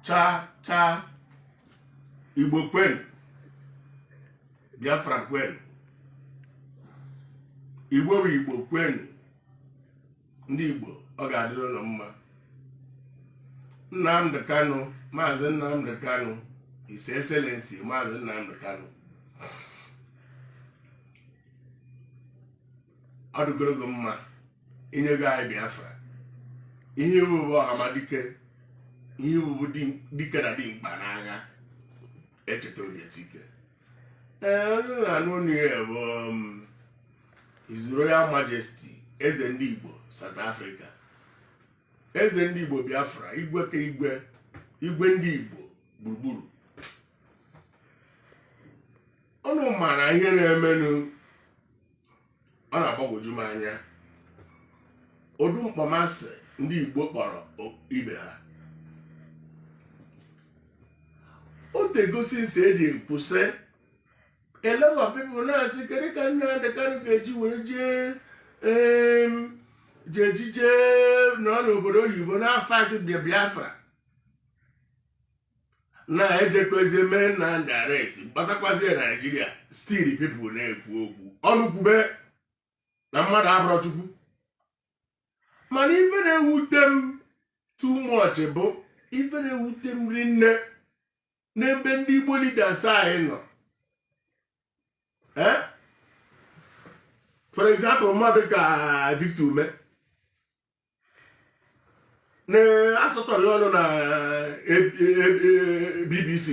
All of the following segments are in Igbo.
Chaa chaa. Igbo kwenu, Biafra kwenu, Igbo bụ Igbo kwenu. Ndị Igbo, ọ ga-adịrị unu mma. Nnamdi Kanu, Maazị Nnamdi Kanu, His Excellency Maazị Nnamdi Kanu, ọ dịgoro gị mma, i nyego anyị Biafra. Ihe ị wụ bụ ọhamadike, ihe ị wụ bụ dike na dimkpa n'agha. Echeta obi esi ike. Ee, onye na-anụ onu ya bụ His Royal Majesty Eze Ndị Igbo South Africa, Eze Ndị Igbo Biafra, igwe ka igwe, igwe ndị Igbo gburugburu. Unu mara ihe na-emenụ, ọ na-agbagwoju m anya. Ụdị mkpọmasị ndị Igbo kpọrọ ibe ha, o tego since eji ekwu sị a lot of people na-asị, kedu ka Nnamdi Kanu ga-eji were jee jee jije nọ n'obodo oyibo na-afight Biafra, na-ejekwazie mee Nnamdi arrest, kpatakwazie Naijiria? Still people na-ekwu okwu ọnụ kwube na mmadụ abụrọ Chukwu. Mana ife na-ewute m too much bụ ife na-ewute m rinne n'ebe ndị Igbo leaders anyị nọ. Eh? For example, mmadụ ka Victor Umeh na-asọtọrọ ọnụ na BBC.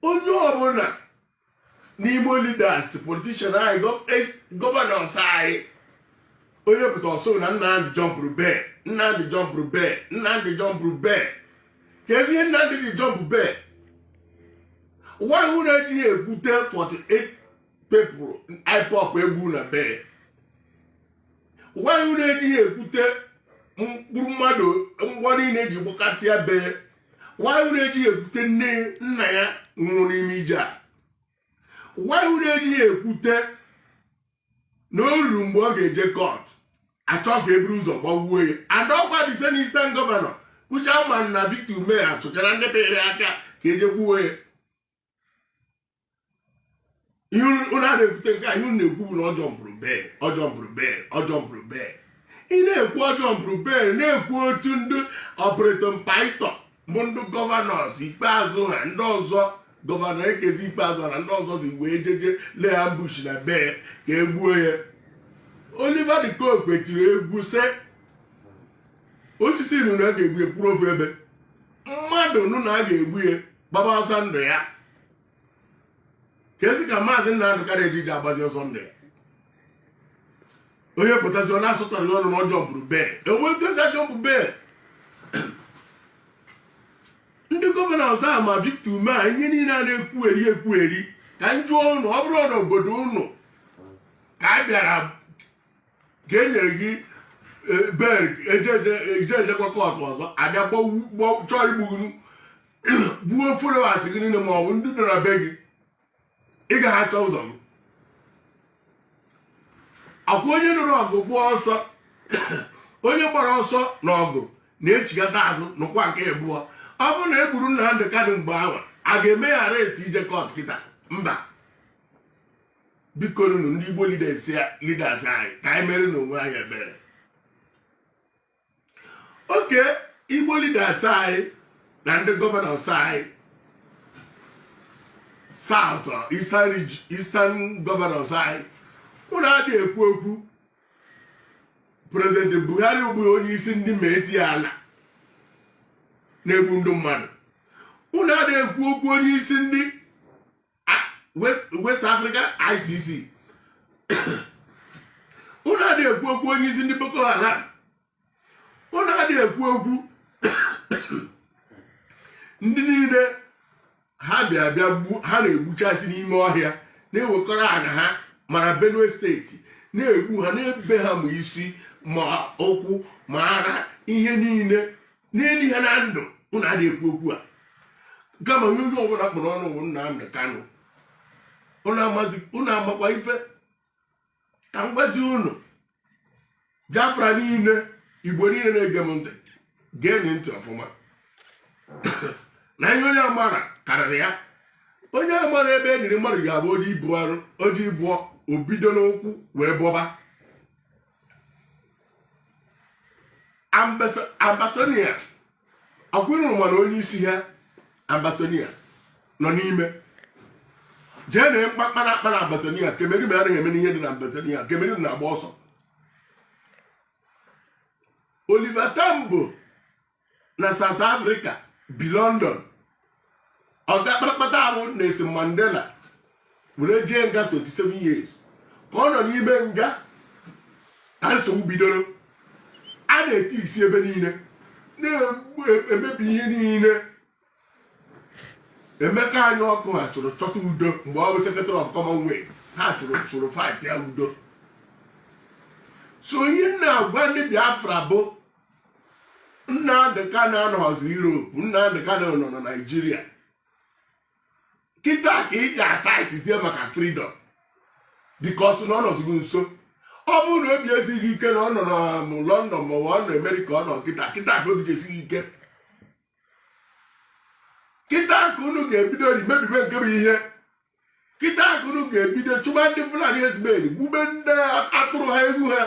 Onye ọbụla n'Igbo leaders, politician anyị, governors anyị, onye pụta ọ sị na Nnamdi jumpụrụ bail, Nnamdi jumpụrụ bail, Nnamdi jumpụrụ bail. Ka ezi ihe Nnamdi ji jump bail? Why unu ejighị ekwute 48 people IPOB egbu na bail? Why unu ejighị ekwute mkpụrụ mmadụ mgbọ niile eji gbakasịa be? Why unu ejighị ekwute nne nna ya nwụrụ n'ime ije a? Why unu ejighị ekwute na o ruru mgbe ọ ga-eje court, achọ ka e buru ụzọ gbawuo ya? And ọkwa the same Eastern governor kwucha ma na Victor Umeh achụchara ndị pịrị aka ka eje gbuo ya. Ihe unu a na-ekwute nke a, ihe unu na-ekwu bụ na ọ jumpụrụ bail, ọ jumpụrụ bail, ọ jumpụrụ bail. Ị na-ekwu ọ jumpụrụ bail, na-ekwu otu ndị Operation Python bụ ndị governors Ikpeazụ ha, ndị ọzọ, Governor Okezie Ikpeazụ na ndị ọzọ si wee jeje lay ambush na be ka e gbuo ya. Oliver De Coque tiri egwu sị, osisi nụ na a ga-egbu ya kwụrụ ofu ebe, mmadụ nụ na a ga-egbu ya gbaba ọsọ ndụ ya. Ka esi ka Maazị Nnamdị Kanu ejiji agbazi ọsọ ndụ ya, onye pụtazi ọ na-asụtara ọnụ na ọ jumpụrụ bail. Ewe esi ajump bail? Ndị governors a ma Victor Umeh, ihe niile a na-ekwugheri ekwugheri, ka m jụọ ụnụ, ọ bụrụ na obodo ụnụ ka a bịara ka e nyere gị bail, eje ejekwa court ọzọ, abịa chọọ igbu gị, gbuo followers gị niile ma ọ bụ ndị nọ na be gị, ị gaghị achọ ụzọ gị akwa? Onye nụrụ ọgụ gbaa ọsọ, onye gbara ọsọ na ọgụ na-echigata azụ nụkwa nke abụọ. Ọ bụrụ na e gburu Nnamdị Kanụ mgbe ahụ, a ga-eme ya arrest ije court kịta? Mba. Biko nụ, ndị Igbo leaders anyị, ka anyị mere n'onwe anyị ebere. Oke Igbo leaders anyị na ndị governors anyị, South, Eastern region, Eastern governors anyị, unu adịghị ekwu okwu President Buhari bụ onye isi ndị Miyetti Allah na-egbu ndị mmadụ. Unu adịghị ekwu okwu onye isi ndị West Africa ICC. Unu adịghị ekwu okwu onye isi ndị Boko Haram. Unu adịghị ekwu okwu ndị niile ha bịa bịa gbu ha, na-egbuchasị n'ime ọhịa, na-ewekọrọ ana ha mara Benue State, na-egbu ha, na-ebe ha ma isi ma ụkwụ ma ara, ihe niile n'elu ha na ndụ. Unu adịghị ekwu okwu a, kama onye ọbụla kpụrụ ọnụ bụ Nnamdị Kanụ. Unu amakwa ife ka m gwazi unu, Biafra niile, Igbo niile na-ege m ntị. Geenị ntị ọfụma na ihe onye amara karịrị ya. Onye amara ebe e niri mmadụ ga-abụ oji ibu arụ, oji bụọ, o bido n'ụkwụ wee bọba. Ambazonia akwụrụ, mana onye isi ha Ambazonia nọ n'ime jee na mkpakpa na akpa na Ambazonia. Cameroon anaghị eme n'ihe dị na Ambazonia. Cameroon na-agba ọsọ. Oliver Tambo na South Africa bi London. Ọga kpatakpata ahụ Nelson Mandela were jee nga 27 years. Ka ọ nọ n'ime nga ka nsogbu bidoro. A na-eti isi ebe niile, na-emebi ihe niile. Emeka Anyaoku ha chụrụ chọta udo mgbe ọ bụ secretary of Commonwealth. Ha chụrụ fight ya udo. So ihe m na-agwa ndị Biafra bụ, Nnamdị Kanu anọghọzi Europe, Nnamdị Kanu nọ na Naịjirịa kịta. Ka ị ga-afightzie maka freedom, because na ọ nọzigo nso. Ọ bụrụ na obi esighị ike na ọ nọ na London ma ọ nọ Amerịka, ọ nọ kịta kịta ka obi ga-esighị ike. Kịta ka unu ga-ebido mebibe nke bụ ihe. Kịta ka unu ga-ebido chụba ndị Fulani herdsmen, gbube ndị atụrụ ha, ewu ha.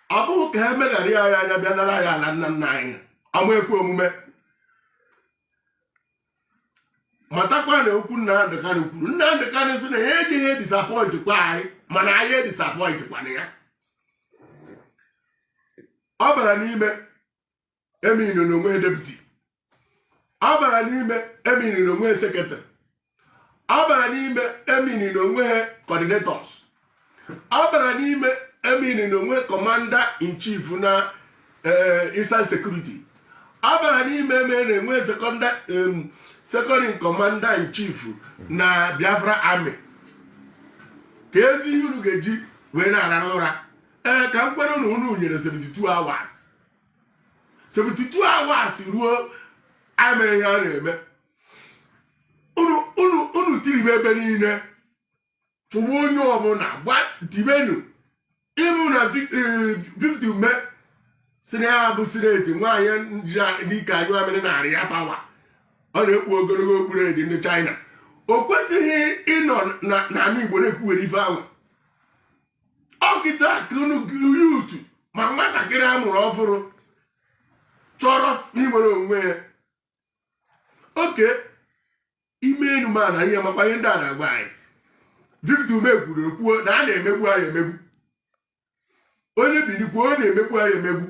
Ọ bụghị ka ha meghara ya anya bịa nara ya ala nna nna anyị, ọma ekwe omume. Matakwa na okwu Nnamdị Kanụ kwuru, Nnamdị Kanụ sị na ya ejighị edisappoint kwa anyị, mana anyị edisappoint kwana ya. Ọ bara n'ime emini n'onwe deputy, ọ bara n'ime emini n'onwe secretary, ọ bara n'ime emini n'onwe coordinators, ọ bara n'ime emini n'onwe commander in chief na Eastern Security, ọ bara n'ime eme na-enwe second in commander in chief na Biafra Army. Ka ezi ihe unu ga-eji wee na-arara ụra. Ee, ka m kwere unu, unu nyere 72 hours. 72 hours ruo, anyị mere ihe a na-eme. Unu unu unu tiribe ebe niile, chụwa onye ọbụla, gba tibenu ịbụ na Victor Umeh si na ya bụ senate nwaanyị ji n'ike anyụ amịrị narị ya power. Ọ na-ekpu ogologo okpuru edi ndị China. O kwesịghị ịnọ n'ala Igbo na-ekwuwere ife ahụ. Ọkịta ka unu youth ma nwatakịrị a mụrụ ọfụrụ chọrọ inwere onwe ya oke ime enu ma na ihe makwa ihe ndị a na-agwa anyị. Victor Umeh kwuru ekwuo na a na-emegbu anyị emegbu. Onye biri kwuo, ọ na-emegbu anyị emegbu.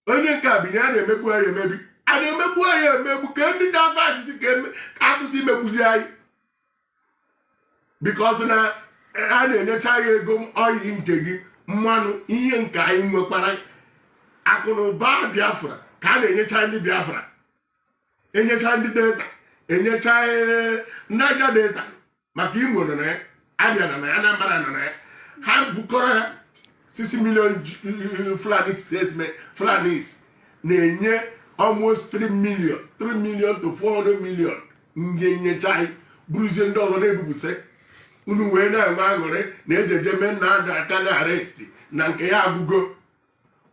Onye nke a binye, a na-emegbu anyị emegbu, a na-emegbu anyị emegbu. Ka ndị na-afa ajụzi ka akwụsị imegbuzi anyị, because na a na-enyecha ya ego oyi nke gị, mmanụ ihe nke anyị nwekwara, akụ na ụba Biafra, ka a na-enyecha ndị Biafra, enyecha ndị Delta, enyecha Niger Delta, maka Imo nọ na ya, Abia nọ na ya, Anambra nọ na ya. Ha bukọrọ ya 6 million Fulani Fulanis na-enye almost 3 million, 3 million to 400 million. Ndị nyecha anyị bụrụzie ndị ọzọ na-ebubuse unu wee na-enwe aṅụrị na ejeje mee Nnamdị Kanu arrest na nke ya agwụgo.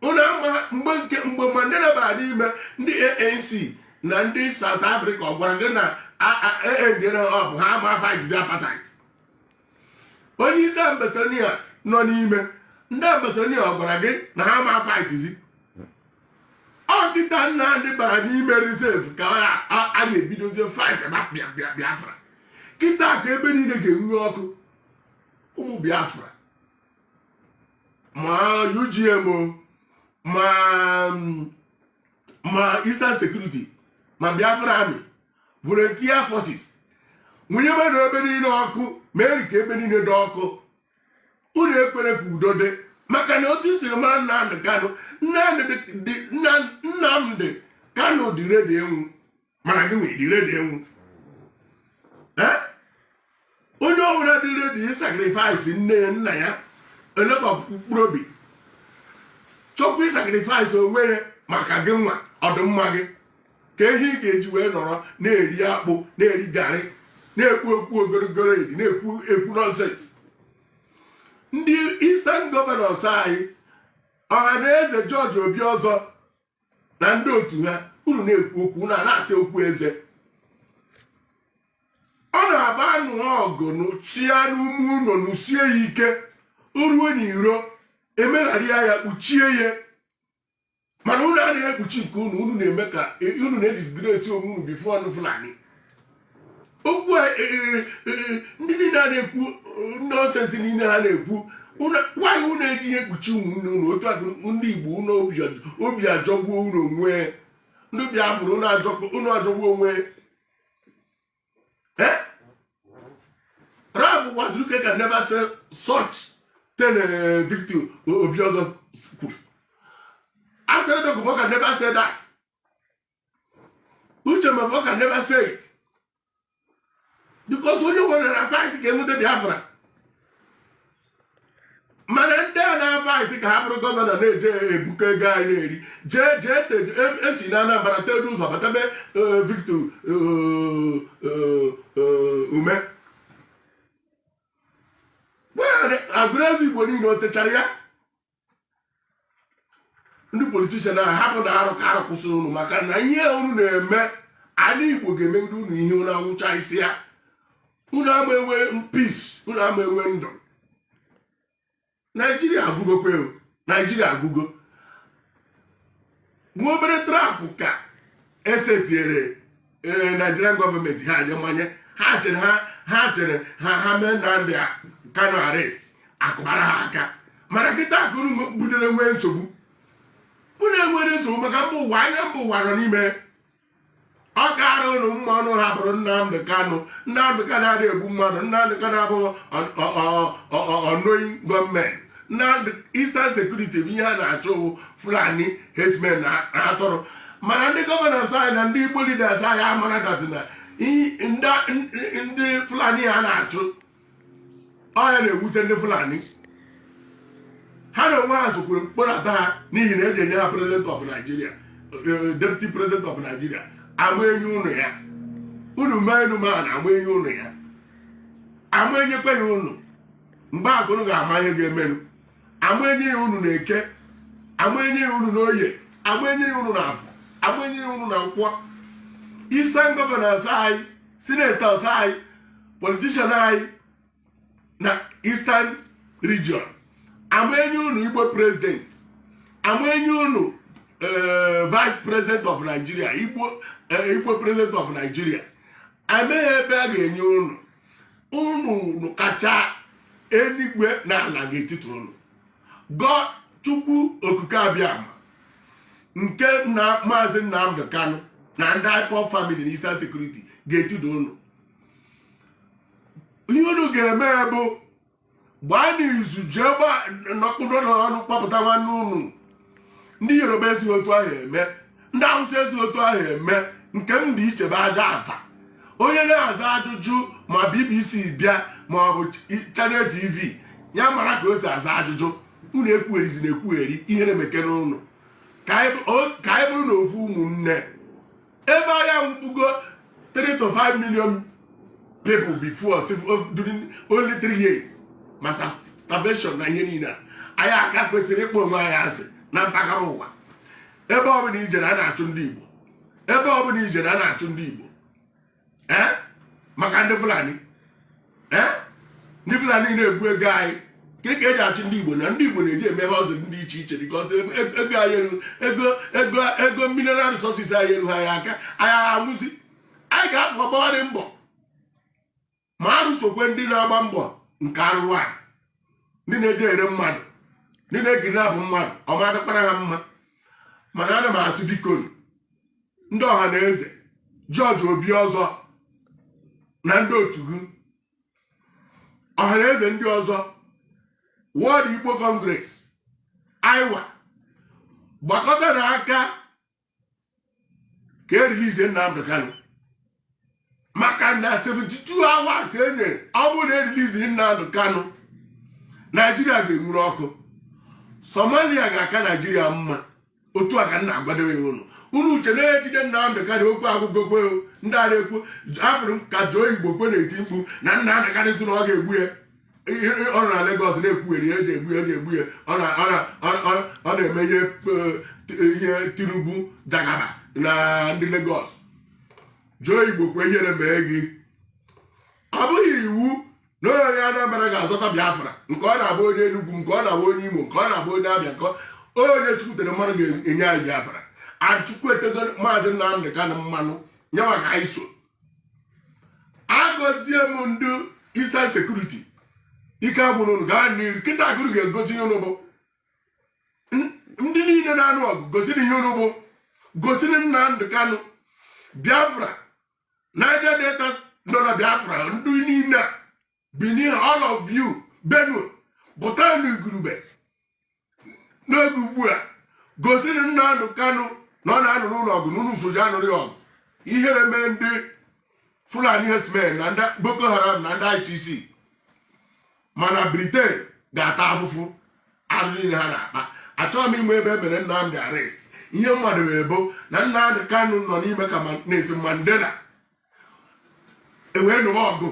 Unu ama mgbe nke mgbe Mandela bara n'ime ndị ANC na ndị South Africa, ọ gwara gị na AND ọ bụ ha ama fight apartheid. Onye isi Ambazonia nọ n'ime ndị Ambazonia, ọ gwara gị na ha ama fightzi. Ọ kịta Nnamdị bara n'ime reserve ka a ga-ebidozie fight na Biafra. Kịta ka ebe niile ga-enwe ọkụ. Ụmụ Biafra, ma UGMO, ma Eastern Security, ma Biafra Army, volunteer forces, nwunye mmadụ ebe niile ọkụ, mee ka ebe niile dị ọkụ. Unu ekwere ka udo dị, maka na otu siri mara Nnamdị Kanụ, Nnamdị Kanụ dị ready ịnwụ, mana gị nwere dị ready ịnwụ. Onye ọbụla dị ready sacrifice nne ya, nna ya, eleba mkpụrụ obi, chọkwa ịsacrifice onwe ya maka gị nwa ọdịmma gị, ka ihe ị ga-eji wee nọrọ na-eri akpụ, na-eri garị, na-ekwu okwu ogologo edi, na-ekwu ekwu nonsense. Ndị Eastern Governors anyị, ọha na eze, George Obi ọzọ Na ndị otu ha, unu na-ekwu okwu, unu a na-ata okwu eze. Ọ na-aba anụ ọgụ chia n'ume ụlọ, nụsie ya ike, o ruo n'iro, emegharịa ya, kpuchie ya. Mana unu anaghị ekpuchi nke unu. Unu na-eme ka unu na-edisgrace onwe unu before ndị Fulani. Okwu a, ndị niile a na-ekwu nonsense niile ha na-ekwu, nwaanyị, unu ejighị ekpuchi ụmụnne unu otu a. Ndị Igbo, unu obi ajọgbuo unu onwe. Ndị Biafra, unu ajọgbuo onwe. Eh? Ralph Uwazuruike can never say such thing. Victor Obiozor kwuru. Asari Dokubo can never say that. Uche Mefor can never say it. Because onye nwere na fight ka enweta Biafra. Mana ndị a na-fight ka ha bụrụ governor na-eje ebuka ego anyị na-eri, jee jee esi na Anambra tedu ụzọ batabe Victor Ume agụrụezi Igbo niile o techara ya. Ndị politician ahụ, hapụ na arụ ka arụ kwụsịrị unu, maka na ihe unu na-eme ala Igbo ga-emegide unu ihe. Unu anwụcha isi ya, unu ama enwe peace, unu ama enwe ndụ. Naijiria agụgo kwe o. Naijiria agụgo. Nwa obere trap ka esetiere ee Nigerian gọọmenti. Ha nye mmanya, ha chere ha chere ha ha mee Nnamdi Kanu arrest, akụbara ha aka. Mana kịta akụrụ bidoro nwee nsogbu. Unu enwere nsogbu maka mba ụwa, anya mba ụwa nọ n'ime. Ọ kaara unu mma ọnụ hapụrụ Nnamdi Kanu. Nnamdi Kanu adịghị egbu mmadụ. Nnamdi Kanu abụghị ọnọghị gọọmenti. Nnamdi, Eastern Security bụ ihe a na-achụ Fulani herdsmen na atụrụ. Mana ndị governors anyị na ndị Igbo leaders anyị amara that na ndị Fulani a na-achụ ọya na-ewute ndị Fulani. Ha na onwe ha sokwuru kpọnata ha, n'ihi na eji enye ha president of Nigeria, deputy president of Nigeria. Ama enye unu ya, unu mee enu ma na ama enye unu ya, ama enyekwa ya unu. Mgbe akụnụ ga-ama ihe ga-emenụ. Ama enye ya unu na Eke, ama enye ya unu na Oye, ama enye ya unu na Afọ, ama enye ya unu na Nkwọ. Eastern governors anyị, senators anyị, politician anyị na Eastern Region, ama enye unu Igbo president, ama enye unu vice president of Nigeria, Igbo president of Nigeria. Ameghị ebe a ga-enye unu. Unu kacha eluigwe na ala ga-etiti unu. Gọọ Chukwu Okuke Abịama nke na Maazị Nnamdi Kanu na ndị IPOB family na Eastern Security ga-etido unu. Ihe unu ga-eme bụ gbaa n'izu, jee nọkpụdo n'ọnụ, kpọpụta nwanne unu. Ndị Yoruba esighị otu ahụ eme, ndị Awụsa esighị otu ahụ eme. Nke m dị iche bụ aja afa. Onye na-aza ajụjụ, ma BBC bịa ma ọ bụ Channel TV, ya mara ka o si aza ajụjụ. Unu ekwugherizi na ekwugheri ihere mekere unu. Ka anyị bụrụ na ofu ụmụnne ebe ahịa mkpugo 3 to 5 million people before during only 3 years. Ma starvation na ihe niile a, anyị aka kwesịrị ịkpọ onwe anyị asị na mpaghara ụwa. Ebe ọbụla ijere, a na-achụ ndị Igbo. Ebe ọbụla ijere, a na-achụ ndị Igbo. Ee, maka ndị Fulani, ee, ndị Fulani na-ebu ego anyị ka ka eji achụ ndị Igbo, na ndị Igbo na-eji eme hustle ndị iche iche, because ego anyị eru ego ego ego mineral resources anyị erughị anyị aka. Anyị amụzi, anyị ga-apụ gbawara mbọ ma arụsokwe ndị na-agba mbọ nke arụrụ a, ndị na-eje ere mmadụ, ndị na-ekidnapụ mmadụ. Ọma dịkpara ha mma. Mana ana m asị, biko, ndị ọha na eze, George Obiozor na ndị otu gị, ọha na eze ndị ọzọ, World Igbo Congress, aiwa gbakọtara aka ka e release Nnamdi Kanu, maka na 72 hours e nyere, ọ bụrụ na e release Nnamdi Kanu, Naijiria ga-enwuru ọkụ. Somalia ga-aka Naijiria mma. Otu a ka m na-agwadobe ya unu. Unu uche na-ejide Nnamdi Kanu, okwu agụgokwe. Ndị a na-ekwu afụrụ m ka Joe Igbokwe na-eti mkpu na Nnamdi Kanu sị na ọ ga-egbu ya. Ọ nọ na Lagos na-ekwugheri, eji egbu ya, eji egbu ya. Ọ na-eme ihe. Ihe Tinubu jagaba na ndị Lagos, Joe Igbokwe, ihere mee gị. Ọ bụghị iwu na onye Anambra ga-azọta Biafra, nke ọ na-abụ onye Enugu, nke ọ na-abụ onye Imo, nke ọ na-abụ onye Abịa, nke onye Chukwutere mmanụ ga-enye anyị Biafra. Achukwu etego Maazị Nnamdị Kanụ mmanụ, nyenwa ka anyị so. Agọzie m ndị Eastern Security, ike agwụrụ unu. Gaa n'iru kịta, agụrụ ga-egosi ihe unu bụ. Ndị niile na-anụ ọgụ, gosiri ihe unu bụ, gosiri Nnamdị Kanụ Biafra. Niger Delta nọ na Biafra, ndị niile a, Benin, all of you, Benue, pụta n'igurube n'oge ugbu a, gosiri Nnamdị Kanụ na ọ na-anụrụ ụlọ ọgụ n'ụlọ soji anụrụ ya ọgụ. Ihere mee ndị Fulani herdsmen na ndị Boko Haram na ndị ICC. Mana Britain ga-ata afụfụ arụ niile ha na-akpa. Achọghị m ịmụ ebe e mere Nnamdị arrest. Ihe mmadụ wee bụ na Nnamdị Kanụ nọ n'ime ka Nelson Mandela ewee nụọ ọgụ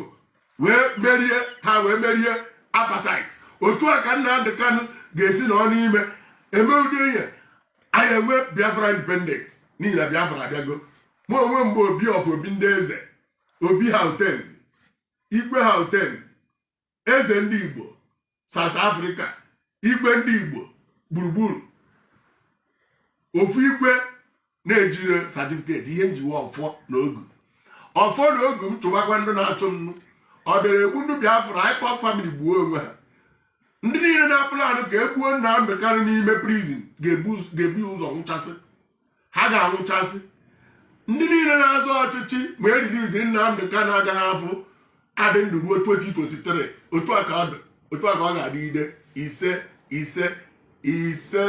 wee merie ha, wee merie apartheid. Otu a ka Nnamdị Kanụ ga-esi nọ n'ime eme ụdị ihe anyị enwe Biafra independent, n'ihi na Biafra abịago. Mụ onwe mgbe obi of obi ndị eze, obi Gauteng, igwe Gauteng, eze ndị Igbo South Africa, igwe ndị Igbo gburugburu, ofu igwe na-ejire certificate, ihe njiwa ọfọ na ogu, ọfọ na ogu m chụbakwa ndị na-achụ m. Ọ bịara egbu ndị Biafra, IPOB family gbuo onwe ha. Ndị niile na-apụlanụ ka e gbuo Nnamdị Kanụ n'ime prison ga-ebu ụzọ nwụchasị, ha ga-anwụchasị. Ndị niile na-azọ ọchịchị ma eririzi Nnamdị Kanụ agaghị afụ adị ndụ ruo 2023. Otu a ka ọ dị, otu a ka ọ ga-adịgide. Ise, ise, ise.